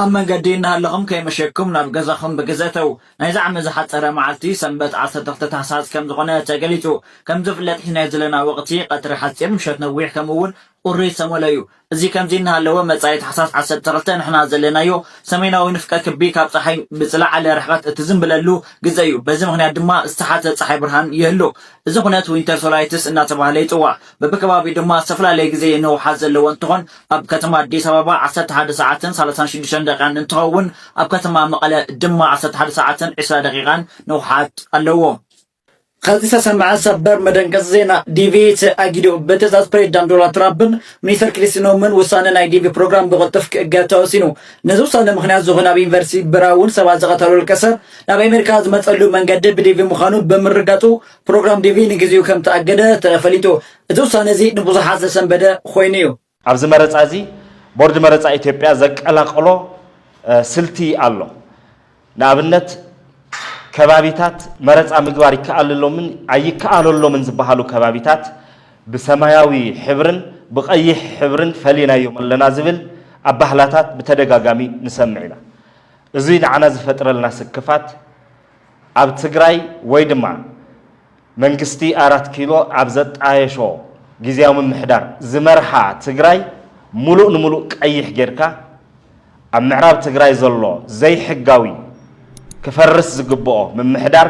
ኣብ መንገዲ እናሃለኹም ከይመሸኩም ናብ ገዛኹም ብግዘተው። ናይዚ ዓመት ዝሓፀረ መዓልቲ ሰንበት ዓሰርተ ክልተ ታሕሳስ ከም ዝኾነ ተገሊፁ። ከም ዝፍለጥ ሒዝናዮ ዘለና ወቕቲ ቀትሪ ሓፂር፣ ምሸት ነዊሕ፣ ከምኡ እውን ቁሪ ዝተመልኦ እዩ። እዚ ከምዚ እናሃለወ መጻኢ ታሕሳስ ዓሰርተ ክልተ ንሕና ዘለናዮ ሰሜናዊ ንፍቀ ክቢ ካብ ፀሓይ ብዝለዓለ ርሕቐት እትዝንብለሉ ግዘ እዩ። በዚ ምኽንያት ድማ ዝተሓተ ፀሓይ ብርሃን ይህሉ። እዚ ኩነት ዊንተር ሶላይትስ እናተባህለ ይፅዋዕ። በብከባቢኡ ድማ ዝተፈላለየ ግዜ ንውሓት ዘለዎ እንትኾን ኣብ ከተማ ኣዲስ ኣበባ ዓሰርተ ሓደ ሰዓትን ሰላሳን ሽዱሽተን ደቂቃን እንትኸውን ኣብ ከተማ መቐለ ድማ ዓሰርተ ሓደ ሰዓትን ዕስራ ደቂቃን ንውሓት ኣለዎ። ከዚ ዝተሰምዐ ሰበር መደንገፂ ዜና። ዲቪ ተኣጊዱ። ብትእዛዝ ፕሬዚዳንት ዶናልድ ትራምፕን ሚኒስተር ክሪስቲ ኖምን ውሳነ ናይ ዲቪ ፕሮግራም ብቕልጡፍ ክእገድ ተወሲኑ። ነዚ ውሳነ ምኽንያት ዝኾነ ኣብ ዩኒቨርሲቲ ብራውን ሰባት ዝቐተለ ውልቀ ሰብ ናብ ኣሜሪካ ዝመፀሉ መንገዲ ብዲቪ ምዃኑ ብምርዳፁ ፕሮግራም ዲቪ ንግዚኡ ከም ተኣገደ ተፈሊጡ። እዚ ውሳነ እዚ ንብዙሓት ዘሰንበደ ኮይኑ እዩ። ኣብዚ መረፃ እዚ ቦርድ መረፃ ኢትዮጵያ ዘቀላቀሎ ስልቲ ኣሎ። ንኣብነት ከባቢታት መረፃ ምግባር ይከኣለሎምን ኣይከኣለሎምን ዝበሃሉ ከባቢታት ብሰማያዊ ሕብርን ብቐይሕ ሕብርን ፈሊናዮም ኣለና ዝብል ኣባህላታት ብተደጋጋሚ ንሰምዕ ኢና። እዙይ ንዓና ዝፈጥረልና ስክፋት ኣብ ትግራይ ወይ ድማ መንግስቲ ኣራት ኪሎ ኣብ ዘጣየሾ ግዝያዊ ምምሕዳር ዝመርሓ ትግራይ ሙሉእ ንሙሉእ ቀይሕ ጌርካ ኣብ ምዕራብ ትግራይ ዘሎ ዘይሕጋዊ ክፈርስ ዝግብኦ ምምሕዳር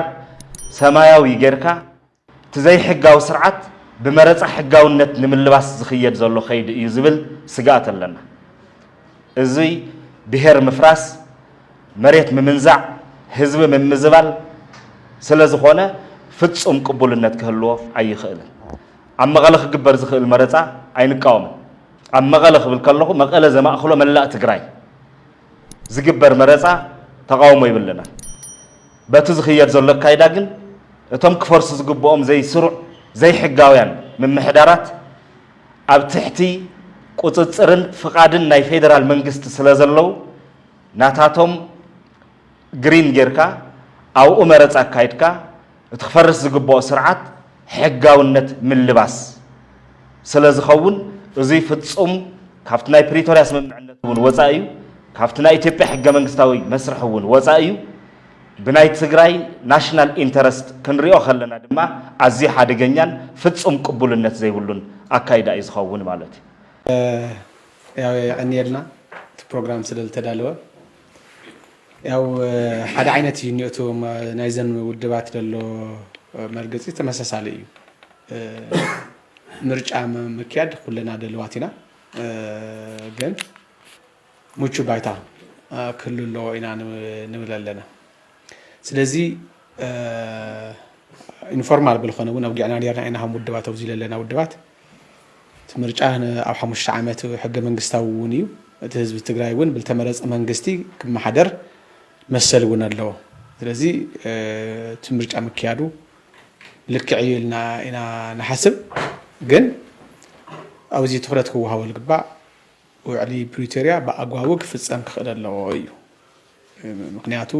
ሰማያዊ ጌርካ እቲ ዘይሕጋዊ ስርዓት ብመረፃ ሕጋውነት ንምልባስ ዝኽየድ ዘሎ ከይዲ እዩ ዝብል ስግኣት ኣለና። እዚ ብሄር ምፍራስ፣ መሬት ምምንዛዕ፣ ህዝቢ ምምዝባል ስለ ዝኾነ ፍፁም ቅቡልነት ክህልዎ ኣይኽእልን። ኣብ መቐለ ክግበር ዝኽእል መረፃ ኣይንቃወምን። ኣብ መቐለ ክብል ከለኹ መቐለ ዘማእኽሎ መላእ ትግራይ ዝግበር መረፃ ተቃውሞ ይብልናን። በቲ ዝኽየድ ዘሎ ኣካይዳ ግን እቶም ክፈርሱ ዝግብኦም ዘይስሩዕ ዘይሕጋውያን ምምሕዳራት ኣብ ትሕቲ ቁፅፅርን ፍቓድን ናይ ፌደራል መንግስቲ ስለ ዘለዉ ናታቶም ግሪን ጌርካ ኣብኡ መረፃ ኣካይድካ እቲ ክፈርስ ዝግብኦ ስርዓት ሕጋውነት ምልባስ ስለ ዝኸውን እዙይ ፍፁም ካብቲ ናይ ፕሪቶርያ ስምምዕነት እውን ወፃኢ እዩ። ካብቲ ናይ ኢትዮጵያ ሕገ መንግስታዊ መስርሕ እውን ወፃኢ እዩ። ብናይ ትግራይ ናሽናል ኢንተረስት ክንሪኦ ከለና ድማ ኣዝዩ ሓደገኛን ፍፁም ቅቡልነት ዘይብሉን ኣካይዳ እዩ ዝኸውን ማለት እዩ። ያው የቐንየልና እቲ ፕሮግራም ስለ ዝተዳለወ። ያው ሓደ ዓይነት እዩ እኒኦቱ ናይዘን ውድባት ዘሎ መርገፂ ተመሳሳሊ እዩ። ምርጫ ምክያድ ኩልና ደልዋት ኢና፣ ግን ምቹ ባይታ ክህሉ ኣለዎ ኢና ንብል ኣለና። ስለዚ ኢንፎርማል ብልኾነ እውን ኣውጊዕና ኔርና ኢና ከም ውድባት ኣብዚ ለለና ውድባት እቲ ምርጫ ኣብ ሓሙሽተ ዓመት ሕገ መንግስታዊ እውን እዩ። እቲ ህዝቢ ትግራይ እውን ብልተመረፀ መንግስቲ ክመሓደር መሰል እውን ኣለዎ። ስለዚ እቲ ምርጫ ምክያዱ ልክዕ እዩ ኢልና ኢና ንሓስብ። ግን ኣብዚ ትኩረት ክወሃቦ ዝግባእ ውዕሊ ፕሪቶርያ ብኣግባቡ ክፍፀም ክኽእል ኣለዎ እዩ። ምክንያቱ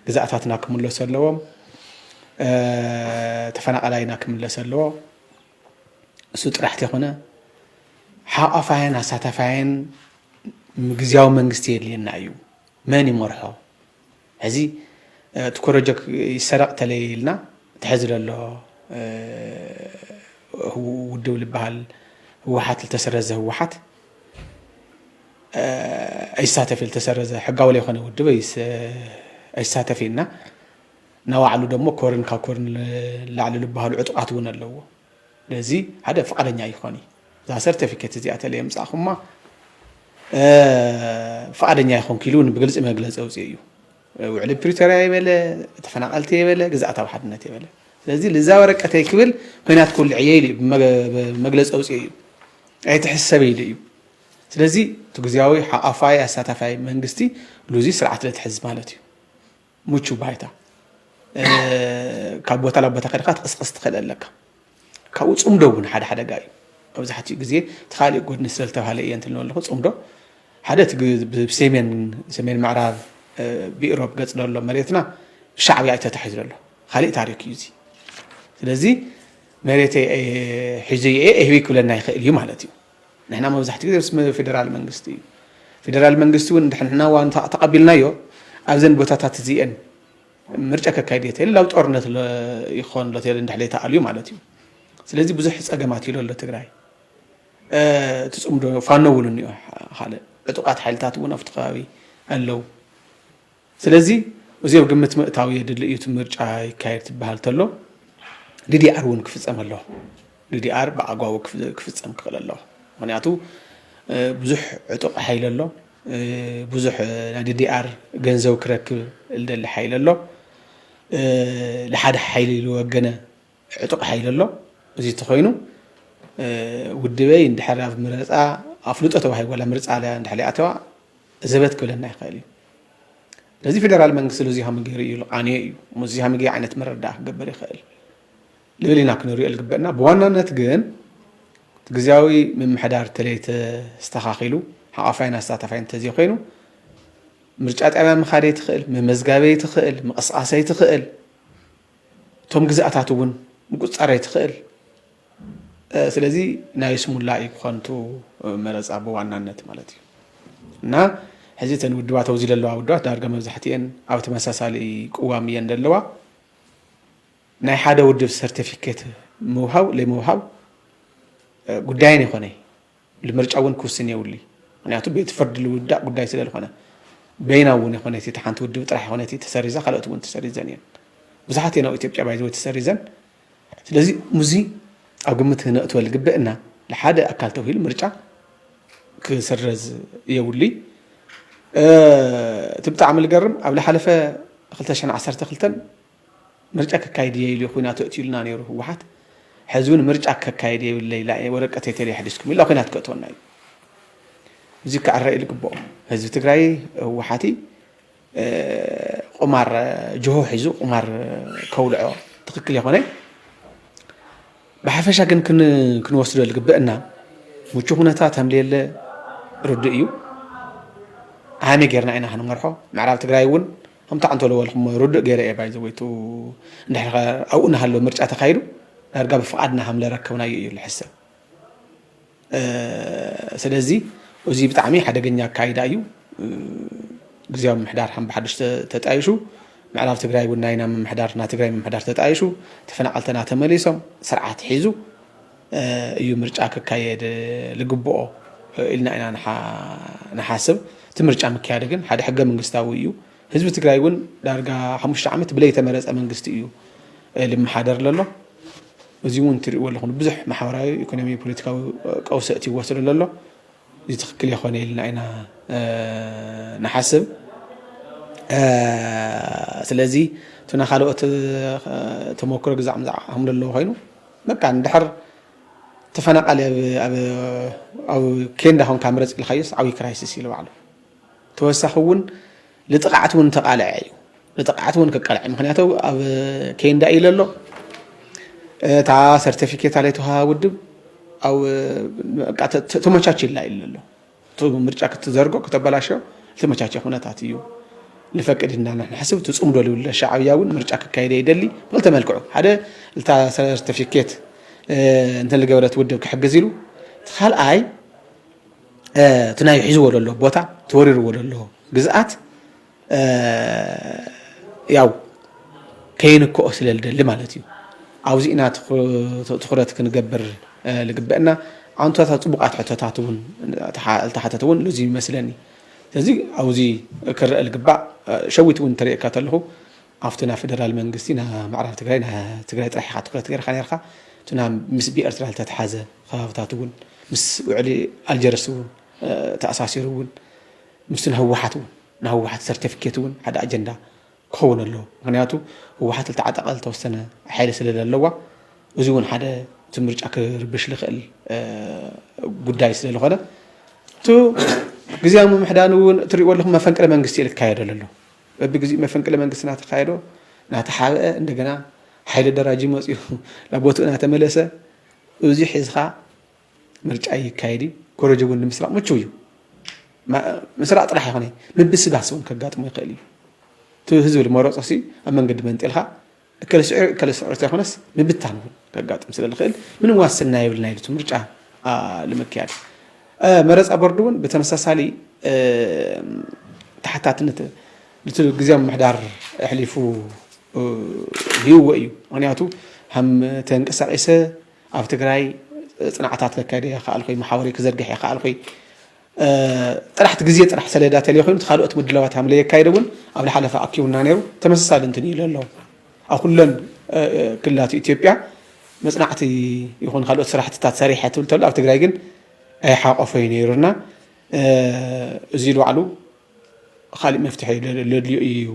ግዛእታትና ክምለሱ ኣለዎም፣ ተፈናቐላይና ክምለስ ኣለዎ። እሱ ጥራሕ ተይኮነ ሓቋፋይን ኣሳታፋይን ግዝያዊ መንግስቲ የድልየና እዩ። መን ይመርሖ? ሕዚ እቲ ኮረጆ ይሰረቕ ተለይ ኢልና እቲ ሕዚ ዘሎ ውድብ ዝበሃል ህወሓት ዝተሰረዘ ህወሓት ኣይሳተፍ ዝተሰረዘ ሕጋዊ ዘይኮነ ውድብ ኣይሳተፍ ኢልና ናባዕሉ ደሞ ኮርን ካብ ኮርን ላዕሊ ዝበሃሉ ዕጡቓት እውን ኣለዎ። ስለዚ ሓደ ፍቓደኛ ኣይኮን እዩ። እዛ ሰርተፊኬት እዚኣ ተለይ የምፃእኹማ ፍቓደኛ ኣይኮንኩ ኢሉ እውን ብግልፂ መግለፂ ኣውፅኡ እዩ። ውዕሊ ፕሪቶርያ የበለ፣ ተፈናቐልቲ የበለ፣ ግዝኣታዊ ሓድነት የበለ። ስለዚ ልዛ ወረቀተይ ክብል ኩናት ክውልዕ እየ ኢሉ እዩ ብመግለፂ ኣውፅኡ እዩ። ኣይትሕሰብ ኢሉ እዩ። ስለዚ እቲ ግዝያዊ ሓቋፋይ ኣሳታፋይ መንግስቲ ሉዚ ስርዓት ለትሕዝ ማለት እዩ። ምቹ ባይታ ካብ ቦታ ናብ ቦታ ከድካ ትቕስቕስ ትኽእል ኣለካ። ካብኡ ፅምዶ እውን ሓደ ሓደጋ እዩ። መብዛሕትኡ ግዜ እቲ ካሊእ ጎድኒ ስለዝተባሃለ እየ እንትብል ኣለኹ። ፅምዶ ሓደ እቲ ብሰሜን ሰሜን ምዕራብ ብኢሮብ ገፅ ዘሎ መሬትና ብሻዕብያ እዩ ተታሒዙ ዘሎ። ካሊእ ታሪክ እዩ እዚ። ስለዚ መሬተይ ሒዘ እየ እህቢ ክብለና ይኽእል እዩ ማለት እዩ። ንሕና መብዛሕትኡ ግዜ ምስ ፌደራል መንግስቲ እዩ። ፌደራል መንግስቲ እውን እንድሕር ንሕና እዋን ተቐቢልናዮ ኣብዘን ቦታታት እዚአን ምርጫ ከካይድ እየ ተይሉ ኣብ ጦርነት ይኾን ሎ ተይሉ እንድሕር ተኣልዩ ማለት እዩ። ስለዚህ ብዙሕ ፀገማት ይሎ ኣሎ ትግራይ። ትፅምዶ ፋኖ እውን እኒኦ፣ ካልእ ዕጡቃት ሓይልታት እውን ኣብቲ ከባቢ ኣለዉ። ስለዚ እዚ ኣብ ግምት ምእታው የድሊ እዩ። እቲ ምርጫ ይካየድ ትበሃል ተሎ ዲዲኣር እውን ክፍፀም ኣለዎ። ዲዲኣር ብኣግባቡ ክፍፀም ክኽእል ኣለዎ። ምክንያቱ ብዙሕ ዕጡቕ ሓይሊ ኣሎ። ብዙሕ ናይ ዲዲኣር ገንዘብ ክረክብ ዝደሊ ሓይሊ ኣሎ። ንሓደ ሓይሊ ዝወገነ ዕጡቕ ሓይሊ ኣሎ። እዚ እንተኾይኑ ውድበይ እንድሕር ኣብ ምረፃ ኣፍልጦ ተዋሂቡ ዋላ ምርፃ እንድሕር ኣተዋ ዘበት ክብለና ይኽእል እዩ። ስለዚ ፌደራል መንግስቲ እዚ ሃሚ ገይሩ እዩ ልቃንዮ እዩ። እዚ ሃሚ ገይ ዓይነት መረዳእ ክገብር ይኽእል ልብል ኢና ክንሪኦ ዝግበእና። ብዋናነት ግን ግዝያዊ ምምሕዳር ተለይ ተስተኻኺሉ ሓቋፋይን ኣሳታፋይን እንተዘይኮይኑ ምርጫ ጣብያ ምኻደይ ትኽእል፣ መመዝጋበይ ትኽእል፣ ምቕስቃሰይ ትኽእል፣ እቶም ግዝኣታት እውን ምቁፅፃረይ ትኽእል። ስለዚ ናይ ስሙላ እዩ ክኾንቱ መረፃ ብዋናነት ማለት እዩ። እና ሕዚ እተን ውድባት ኣብዚ ዘለዋ ውድባት ዳርጋ መብዛሕትኤን ኣብ ተመሳሳሊ ቅዋም እየን ዘለዋ። ናይ ሓደ ውድብ ሰርቲፊኬት ምውሃብ ለይምውሃብ ጉዳይን ይኾነ ንምርጫ እውን ክውስን የብሉ። ምክንያቱ ቤት ፍርዲ ልውዳእ ጉዳይ ስለ ዝኾነ በይና እውን የኾነ እቲ ሓንቲ ውድብ ጥራሕ የኾነ እቲ ተሰሪዛ ካልኦት እውን ተሰሪዘን እየን። ብዙሓት እየን ኣብ ኢትዮጵያ ባይዘወ ተሰሪዘን። ስለዚ ሙዚ ኣብ ግምት ክነእትወ ዝግበእና ንሓደ ኣካል ተውሂሉ ምርጫ ክስረዝ የብሉ። እቲ ብጣዕሚ ዝገርም ኣብ ዝሓለፈ ክልተ ሽሕን ዓሰርተ ክልተን ምርጫ ከካይድ እየ ኢሉ ኩናት ኣእትዩልና ነይሩ ህወሓት። ሕዚ እውን ምርጫ ከካይድ የብለይ ወረቀት የተለየ ሕዲስኩም ኢላ ኩናት ከእትወና እዩ። እዚ ክዕረ ኢሉ ግብኦ። ህዝቢ ትግራይ ህወሓቲ ቁማር ጅሆ ሒዙ ቁማር ከውልዖ ትኽክል የኾነ። ብሓፈሻ ግን ክንወስዶ ዝግበእና ምቹ ኩነታት ከም ዘየለ ርዱእ እዩ። ኣሃመ ጌርና ኢና ክንመርሖ። ምዕራብ ትግራይ እውን ከምታ ዕንተሎ በልኩም ርዱእ ገይረ እየ ባይዘ ወይቱ እንድሕር ኣብኡ እናሃለወ ምርጫ ተካይዱ ዳርጋ ብፍቓድና ከም ዘረከብናዮ እዩ ዝሕሰብ። ስለዚ እዚ ብጣዕሚ ሓደገኛ ኣካይዳ እዩ። ግዝያዊ ምምሕዳር ከም ብሓድሽ ተጣይሹ ምዕራብ ትግራይ እውን ናይና ምምሕዳር ናይ ትግራይ ምምሕዳር ተጣይሹ ተፈናቐልተና ተመሊሶም ስርዓት ሒዙ እዩ ምርጫ ክካየድ ዝግብኦ ኢልና ኢና ንሓስብ። እቲ ምርጫ ምክያዱ ግን ሓደ ሕገ መንግስታዊ እዩ። ህዝቢ ትግራይ እውን ዳርጋ ሓሙሽተ ዓመት ብለይተመረፀ መንግስቲ እዩ ልመሓደር ዘሎ። እዚ እውን ትሪእዎ ኣለኹም ብዙሕ ማሕበራዊ፣ ኢኮኖሚ፣ ፖለቲካዊ ቀውሲ ኣእትይዎ ስለ ዘሎ እዚ ትኽክል የኾነ ኢልና ኢና ንሓስብ። ስለዚ እቱና ካልኦት ተመክሮ ግዛዕ ምዛዕ ከም ዘለዎ ኮይኑ በቃ እንድሕር ተፈናቃሊ ኣብ ኬንዳ ኮንካ ምረፅ ኢልካዮስ ዓብዪ ክራይሲስ ኢሉ ባዕሉ ተወሳኺ እውን ንጥቕዓት እውን ተቃልዐ እዩ። ንጥቕዓት እውን ክቃልዐ ምክንያቱ ኣብ ኬንዳ ኢለ ኣሎ እታ ሰርቲፊኬት ኣለ ተውሃባ ውድብ ኣብ ተመቻችላ ኢለ ኣሎ እቲ ምርጫ ክትዘርጎ ከተበላሾ ዝተመቻቸ ኩነታት እዩ ንፈቅድ እና ንሕስብ እቲ ፅምዶ ልብለ ሻዕብያ እውን ምርጫ ክካየደ ይደሊ ብክልተ መልክዑ ሓደ እታ ሰርቲፊኬት እንተልገበረት ውድብ ክሕግዝ ኢሉ እቲ ካልኣይ እቲ ናይ ሒዝዎ ዘሎ ቦታ ተወሪርዎ ዘሎ ግዝኣት ያው ከይንክኦ ስለ ልደሊ ማለት እዩ። ኣብዚ ኢና ትኹረት ክንገብር ልግበአና። ኣንቶታት ፅቡቃት ሕቶታት እውን ተሓተት እውን እዚ ይመስለኒ። ስለዚ ኣብዚ ክረአ ልግባእ ሸዊት እውን ተሪእካ ተለኹ ኣብቲ ናይ ፌደራል መንግስቲ ናይ ምዕራብ ትግራይ ናይ ትግራይ ጥራሕ ኢኻ ትኩረት ገይርካ ነርካ እቲ ምስ ብኤርትራ ዝተተሓዘ ከባብታት እውን ምስ ውዕሊ ኣልጀርስ እውን ተኣሳሲሩ እውን ምስቲ ንህወሓት እውን ንህወሓት ሰርቲፊኬት እውን ሓደ ኣጀንዳ ክኸውን ኣለዎ ምክንያቱ ህወሓት ዝተዓጠቐ ዝተወሰነ ሓይሊ ስለ ዘለዋ እዚ እውን ሓደ እቲ ምርጫ ክርብሽ ዝኽእል ጉዳይ ስለ ዝኾነ እቲ ግዜያዊ ምምሕዳን እውን እትሪእዎ ኣለኹም መፈንቅለ መንግስቲ እዩ ዝካየደሉ ኣሎ በብግዜኡ መፈንቅለ መንግስቲ እናተኻየዶ እናተሓብአ እንደገና ሓይሊ ደራጂ መፅኡ ናብ ቦትኡ እናተመለሰ እዚ ሒዝኻ ምርጫ ይካየድ እዩ። ኮረጆ እውን ንምስራቕ ምችው እዩ። ምስራቕ ጥራሕ ይኾነ ምብስባስ እውን ከጋጥሞ ይኽእል እዩ። እቲ ህዝቢ ዝመረፆ ሲ ኣብ መንገዲ መንጢልካ እከለ ስዑር እከለ ስዑር ዘይኮነስ ምብታን እውን ከጋጥም ስለ ዝኽእል ምንም ዋስትና የብልና እዩ እቲ ምርጫ ንምክያድ። መረፃ ቦርድ እውን ብተመሳሳሊ ተሓታትነት እቲ ግዜያዊ ምምሕዳር ኣሕሊፉ ሂብዎ እዩ። ምክንያቱ ከም ተንቀሳቂሰ ኣብ ትግራይ ፅንዓታት ከካይደ ይኽኣል ኮይ፣ መሓውሪ ክዘርግሕ ይኽኣል ኮይ፣ ጥራሕ እቲ ግዜ ጥራሕ ሰሌዳ ተለይ ኮይኑ እቲ ካልኦት ምድላዋት ሃምለ የካይደ እውን ኣብ ዝሓለፈ ኣኪቡና ነይሩ። ተመሳሳሊ እንትን ኢሉ ኣለዉ ኣብ ኩለን ክልላት ኢትዮጵያ መፅናዕቲ ይኹን ካልኦት ስራሕትታት ሰሪሐ ትብል ተሎ ኣብ ትግራይ ግን ኣይሓቆፈ እዩ ነይሩና። እዚ ኢሉ ባዕሉ ካሊእ መፍትሒ ለድልዮ እዩ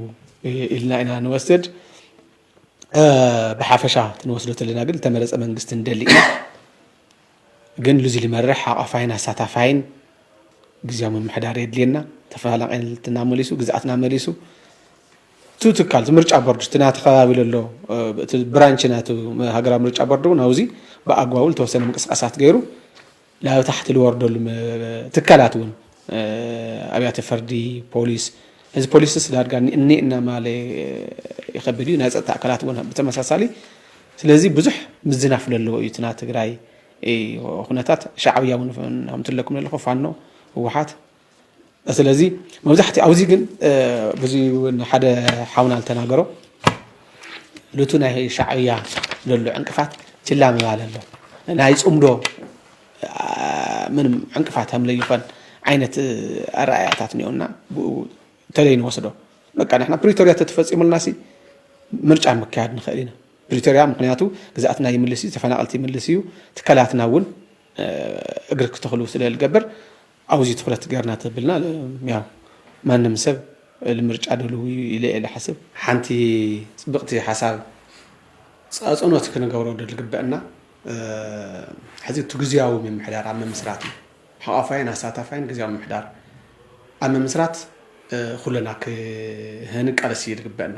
ኢልና ኢና ንወስድ። ብሓፈሻ ትንወስዶ ተለና ግን ዝተመረፀ መንግስቲ ንደሊ ኢና። ግን ልዚ ልመርሕ ሓቋፋይን ኣሳታፋይን ግዜያዊ ምምሕዳር የድልየና። ተፈናቐልትና መሊሱ፣ ግዝኣትና መሊሱ፣ ቱ ትካል ምርጫ ቦርድ እቲ ናቲ ከባቢ ለሎ ብራንች ናቱ ሃገራዊ ምርጫ ቦርድ እውን ኣብዚ ብኣግባቡ ዝተወሰነ ምንቅስቃሳት ገይሩ ናብ ታሕቲ ዝወርደሉ ትካላት እውን ኣብያተ ፈርዲ፣ ፖሊስ፣ እዚ ፖሊስስ ዳርጋ እኒ እናማለ ይኸብድ እዩ። ናይ ፀጥታ ኣካላት እውን ብተመሳሳሊ። ስለዚ ብዙሕ ምዝናፍ ዘለዎ እዩ እቲ ናይ ትግራይ ኩነታት። ሻዕብያ እውን ከምትለኩም ዘለኹ ፋኖ፣ ህወሓት። ስለዚ መብዛሕትኡ ኣብዚ ግን ብዙ እውን ሓደ ሓውና ዝተናገሮ ልቱ ናይ ሻዕብያ ዘሎ ዕንቅፋት ችላ ምባል ኣሎ። ናይ ፅምዶ ምንም ዕንቅፋት ከም ለይኾን ዓይነት ኣረኣያታት እኒኦና ብኡ ተለይ ንወስዶ። በቃ ንሕና ፕሪቶርያ ተተፈፂሙልና ሲ ምርጫ ምክያድ ንኽእል ኢና። ፕሪቶርያ ምክንያቱ ግዛእትና ይምልስ እዩ፣ ተፈናቐልቲ ይምልስ እዩ፣ ትካላትና እውን እግሪ ክተኽሉ ስለ ዝገብር ኣብዚ ትኩረት ገርና ተብልና ያው ማንም ሰብ ንምርጫ ደልው ኢለ እየ ዝሓስብ። ሓንቲ ፅብቕቲ ሓሳብ ፃፅኖት ክንገብሮ ዝግበአና ሕዚ እቲ ግዜያዊ ምምሕዳር ኣብ ምምስራት እዩ። ሓቋፋይን ኣሳታፋይን ግዜያዊ ምምሕዳር ኣብ ምምስራት ኩልና ክንቃለስ እዩ ዝግበአና።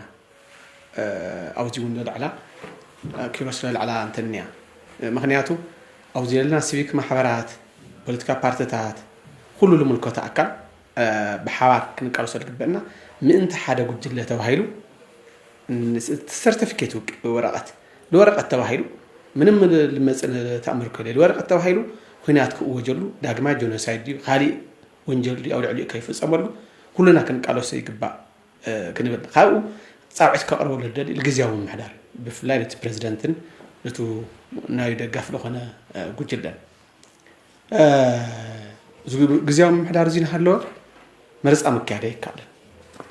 ኣብዚ እውን ለልዕላ ኪሮስ ለልዕላ እንተንያ ምክንያቱ ኣብዚ ዘለና ሲቪክ ማሕበራት፣ ፖለቲካ ፓርቲታት፣ ኩሉ ልምልከቶ ኣካል ብሓባር ክንቃለሶ ዝግበአና ምእንቲ ሓደ ጉጅለ ተባሂሉ ሰርቲፊኬት ወረቐት ንወረቐት ተባሂሉ ምንም ልመፅእ ተኣምር ከለ ንወረቐት ተባሂሉ ኩናት ክእወጀሉ ዳግማይ ጆኖሳይድ ድዩ ካሊእ ወንጀል ድዩ ኣብ ልዕሊኡ ከይፍፀመሉ ኩልና ክንቃለሶ ይግባእ ክንብል ካብኡ ፃውዒት ከቕርበሉ ዝደሊ ግዜያዊ ምምሕዳር ብፍላይ ነቲ ፕረዚደንትን ነቱ ናይ ደጋፍ ዝኾነ ጉጅለን ግዜያዊ ምምሕዳር እዚ እናሃለወ መረፃ ምክያድ ኣይከኣልን።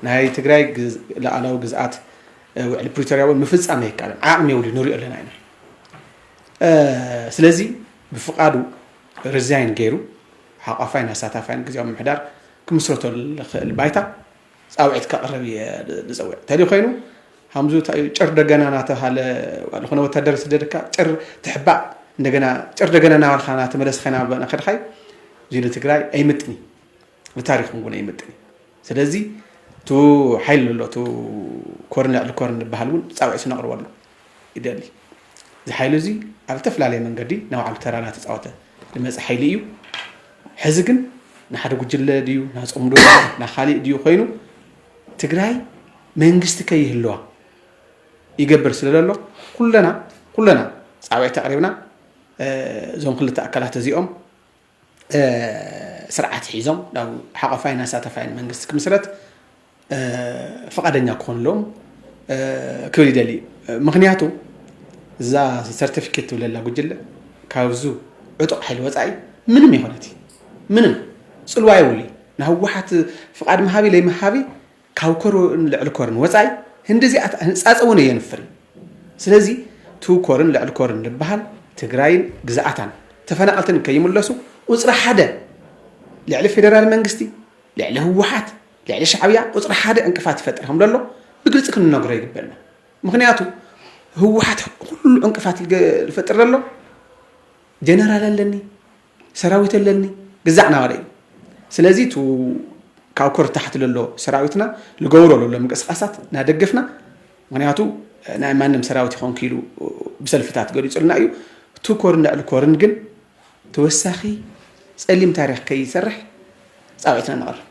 ናይ ትግራይ ላዕላዊ ግዝኣት ውዕሊ ፕሪቶርያ እውን ምፍፃም ኣይከኣልን። ዓቕሚ የብሉ ንሪኦ ኣለና ኢና። ስለዚ ብፍቓዱ ሪዛይን ገይሩ ሓቋፋይን ኣሳታፋይን ግዜያዊ ምምሕዳር ክምስረተሉ ዝኽእል ባይታ ፃውዒት ከቕርብ እየ ዝፀውዕ። እንተልዩ ኮይኑ ሃምዙ ጭር ደገና እናተባሃለ ዝኾነ ወታደር ስደድካ ጭር ትሕባእ እንደገና ጭር ደገና እናበልካ እናተመለስካ ኢና ከድኻይ እዚ ንትግራይ ኣይምጥኒ ብታሪክ እውን ኣይምጥኒ። ስለዚ ቱ ሓይል ኣሎ ቱ ኮርን ልዕሊ ኮርን ዝበሃል እውን ፃውዒት ነቕርበሉ ይደሊ። እዚ ሓይሊ እዚ ኣብ ዝተፈላለየ መንገዲ ናይ ባዕሉ ተራ እናተፃወተ ዝመፀ ሓይሊ እዩ። ሕዚ ግን ንሓደ ጉጅለ ድዩ ናፅምዶ ናካሊእ ድዩ ኮይኑ ትግራይ መንግስቲ ከይህልዋ ይገብር ስለ ዘሎ ኩለና ኩለና ፃውዒት ኣቕሪብና እዞም ክልተ ኣካላት እዚኦም ስርዓት ሒዞም ናብ ሓቋፋይን ኣሳተፋይን መንግስቲ ክምስረት ፍቓደኛ ክኾንሎም ክብል ይደሊ። ምክንያቱ እዛ ሰርቲፊኬት ትብለላ ጉጅለ ካብዙ ዕጡቕ ሓይሊ ወፃኢ ምንም ይኾነት ምንም ፅልዋ የብሉ። ንህወሓት ፍቓድ መሃቢ ለይመሃቢ ካብ ኮርን ልዕሊ ኮርን ወፃኢ ህንዲ እዚኣ ህንፃፀ እውን የንፍር። ስለዚ ቱ ኮርን ልዕሊ ኮርን ዝበሃል ትግራይን ግዝኣታን ተፈናቐልትን ከይምለሱ ቁፅሪ ሓደ ልዕሊ ፌደራል መንግስቲ ልዕሊ ህወሓት ልዕሊ ሻዕብያ ቁፅሪ ሓደ ዕንቅፋት ይፈጥር ከም ዘሎ ብግልፂ ክንነግሮ ይግበልና። ምክንያቱ ህወሓት ኩሉ ዕንቅፋት ዝፈጥር ዘሎ ጀነራል ኣለኒ ሰራዊት ኣለኒ ግዛዕ ናበለ እዩ። ስለዚ ቱ ካብ ኮር ታሕቲ ለሎ ሰራዊትና ልገብሮ ለሎ ምንቅስቃሳት እናደገፍና ምክንያቱ ናይ ማንም ሰራዊት ይኾን ክኢሉ ብሰልፍታት ገሊፁልና እዩ። ቱ ኮርን ልዕሊ ኮርን ግን ተወሳኺ ፀሊም ታሪክ ከይሰርሕ ፃውዒትና ነቕርብ።